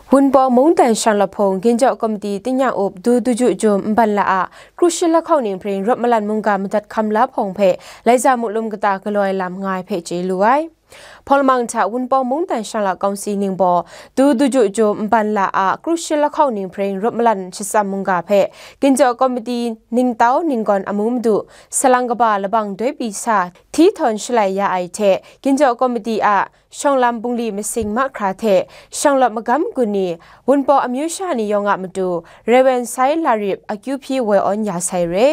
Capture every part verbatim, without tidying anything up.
Wunpawng mungdan shanglawt hpung ginjaw komiti tingnyang up du duju jum nban la a kru shi lahkawng ning hpring rawt malan mungga madat hkam la hpawng hpe Laiza Muklum kata galaw ai lam nga ai hpe chye lu ai. Hpawng lamang hta Wunpawng mungdan shanglawt kawngsi ningbaw du duju jum nban la a kru shi lahkawng ning hpring rawt malan shatsam mungga hpe ginjaw komiti ningtau ninggawn amu madu salang kaba labang doi pyi sa hti htawn shalai ya ai hte ginjaw komiti a shawng lam bungli masing mahkra hte shanglawt magam gun ni Wunpawng amyu sha ni yawng a matu Rev. Sai Larip akyu hpyi woi awn ya sai re.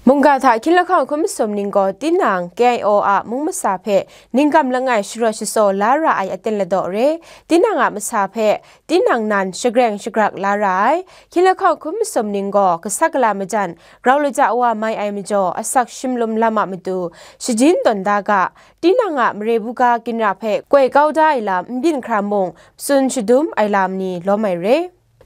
Mungga hta hkying lahkawng hkun masum ning gaw tinang K I O a mung masa hpe ningkam langai sharawt shatsaw la ra ai aten ladaw re, tinang a masa hpe tinang nan shagreng shagrak la ra ai. Hkying lahkawng hkun masum ning gaw kasa kala majan grau laja wa mai ai majaw asak shimlum lam a matu shajin tawn da ga, tinang a mare buga ginra hpe koi kau da ai lam n byin hkra mung, tsun shadum ai lam ni lawm ai re.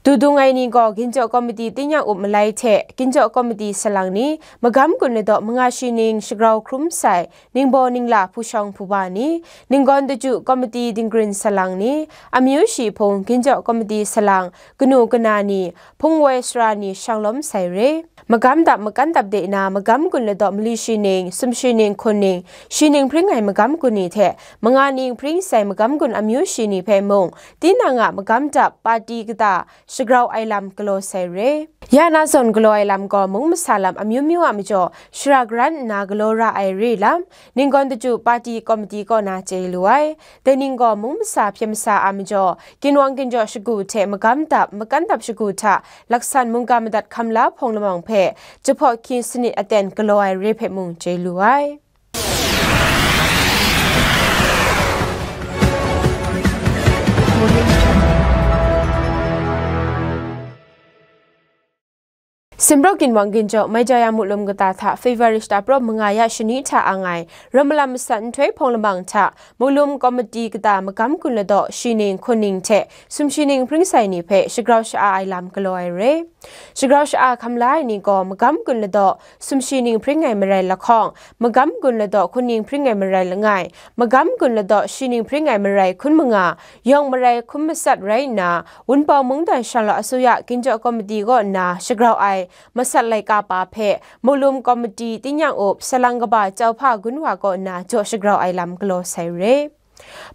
Dudung ai ni gaw ginjaw komiti tingnyang up malai hte ginjaw komiti salang ni magam gun ladaw manga shi ning shagrau hkrum sai ningbaw ningla hpushawng hpuba ni, ninggawn daju komiti dinggrin salang ni, amyu shi hpung ginjaw komiti salang kanu kana ni, hpung woi sara ni shanglawm sai re. Magam dap makan dap de na magam gun ladaw mali shi ning, sumshi ning hkun ning, shi ning hpring ai magam gun ni hte manga ning hpring sai magam gun amyu shi ni hpe mung, tinang a magam dap pati kata shagrau ai lam galaw sai re. Ya na zawn galaw ai lam gaw mung masa lam amyu myu a majaw shara garan nna galaw ra ai re lam, ninggawn daju pati komiti kaw na chye lu ai. Dai ning gaw mung masa hpyen masa a majaw ginwang ginjaw shagu hte magam dap makan dap shagu hta laksan mungga madat hkam la hpawng lamang hpe jahpawt hkying sanit aten galaw ai re hpe mung chye lu ai. Simpraw ginwang ginjaw Maijaya Muklum kata hta February shata praw manga ya shani hta ang ai rawt malam masat nhtoi hpawng lamang hta Muklum komiti kata magam gun ladaw shi ning hkun ning hte sumshi ning hpring sai ni hpe shagrau sha-a ai lam galaw ai re. Shagrau sha-a hkam la ai ni gaw magam gun ladaw sumshi ning hpring ai marai lahkawng, magam gun ladaw hkun ning hpring ai marai langai, magam gun ladaw shi ning hpring ai marai hkun manga, yawng marai hkun masat rai nna, Wunpawng mungdan shanglawt asuya ginjaw komiti kaw nna shagrau ai masat laika pa hpe Muklum komiti tingnyang up salang kaba Chyau Hpa Gun Wa kaw nna jaw shagrau ai lam galaw sai re.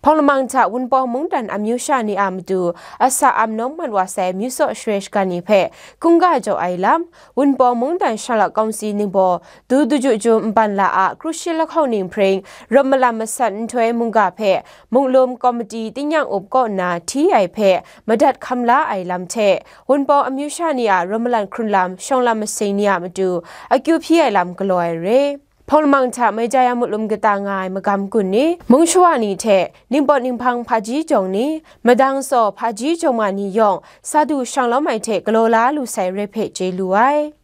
Hpawng lamang hta Wunpawng mungdan amyu sha ni a matu asa am nawng mat wa sai myu saw share shagan ni hpe hkungga jaw ai lam, Wunpawng mungdan shanglawt kawngsi ningbaw du duju jum nban la a kru shi lahkawng ning hpring rawt malam masat nhtoi mungga hpe Muklum komiti tingnyang up kaw nna hti ai hpe madat hkam la ai lam hte, Wunpawng amyu sha ni a rawt malan hkrun lam, shawng lam masing ni a matu akyu hpyi ai lam galaw ai re. Hpawng lamang hta Maijaya Muklum kata nga ai magam gun ni, mung shawa ni hte ningpawt ninghpang hpaji jawng ni, madang saw hpaji jawng ma ni yawng sa du shanglawm ai hte galaw la lu sai re hpe chye lu ai.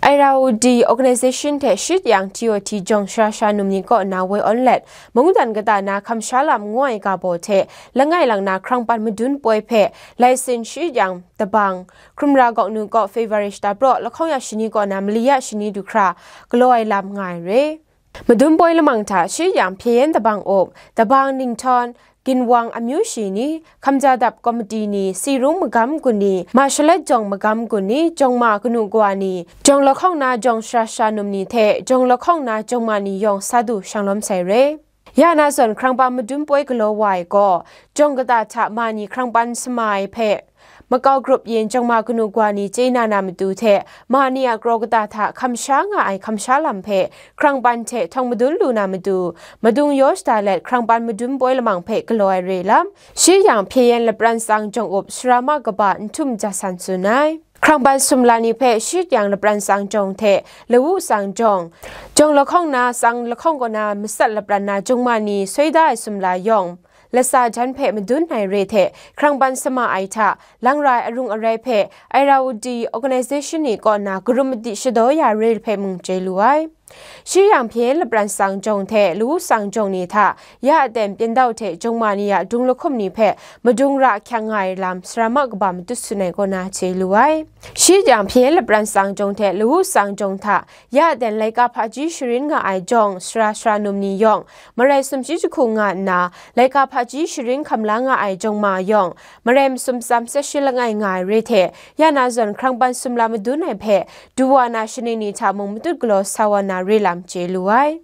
Irrawaddy Organization hte Shityang T O T jawng sara sara num ni kaw na woi awn let, mungdan kata na hkam sha lam ngu ai ga baw hte langai lang na hkrang pan madun poi hpe Laisin Shityang Dabang, Hkrumra Gawknu kaw February shata praw lahkawng ya shani kaw na mali ya shani du hkra galaw ai lam nga ai re. Madun poi lamang hta Shityang Hpyeyen Dabang up, Dabang Ninghtawng, Ginwang amyu shi ni, Hkamja Dap Komiti ni, Sirung magam gun ni, Mashalet jawng magam gun ni, jawng ma kanu kawa ni, jawng lahkawng na jawng sara sara num ni hte jawng lahkawng na jawng ma ni yawng sa du shanglawm sai re. Ya na zawn hkrang pan madun poi galaw wa ai gaw, jawng kata hta ma ni hkrang pan sama ai hpe, Makau grup yin jawng ma kanu kawa ni chye na na matu hte, ma ni a kraw kata hta hkam sha nga ai hkam sha lam hpe hkrang pan hte htawng madun lu na matu, madung yaw shada let hkrang pan madun poi lamang hpe galaw ai re lam, Shityang Hpyeyen Lapran Tsang jawng up sara ma kaba Nhtum Jasan tsun ai. Hkrang pan sumla ni hpe Shityang Lapran Tsang jawng hte Lawu Tsang jawng, jawng lahkawng na tsang lahkawng kaw na matsat lapran na jawng ma ni soi da ai sumla yawng, latsa jan hpe madun ai re hte hkrang pan sama ai hta, lang ra ai arung arai hpe Irrawaddy Organization ni kaw na karum madi shadaw ya re hpe mung chye lu ai. Shi jang hpyen lapran tsang jawng hte lawu tsang jawng ni hta ya aten pyindau hte jawng ma ni a dung lahkum ni hpe madung ra hkyang nga ai lam sara ma kaba matut sun ai kaw na chye lu ai. Shi jang hpyen lapran tsang jawng hte lawu tsang jawng hta ya aten laika hpaji sharin nga ai jawng sara sara num ni yawng marai sumshi jahku nga nna, laika hpaji sharin hkam la nga ai jawng ma yawng marai masum tsam sat shi langai nga ai re hte ya na zawn hkrang ban sumla madun ai hpe du wa na shaning ni hta mung matut galaw sa wa na re lam chye lu ai.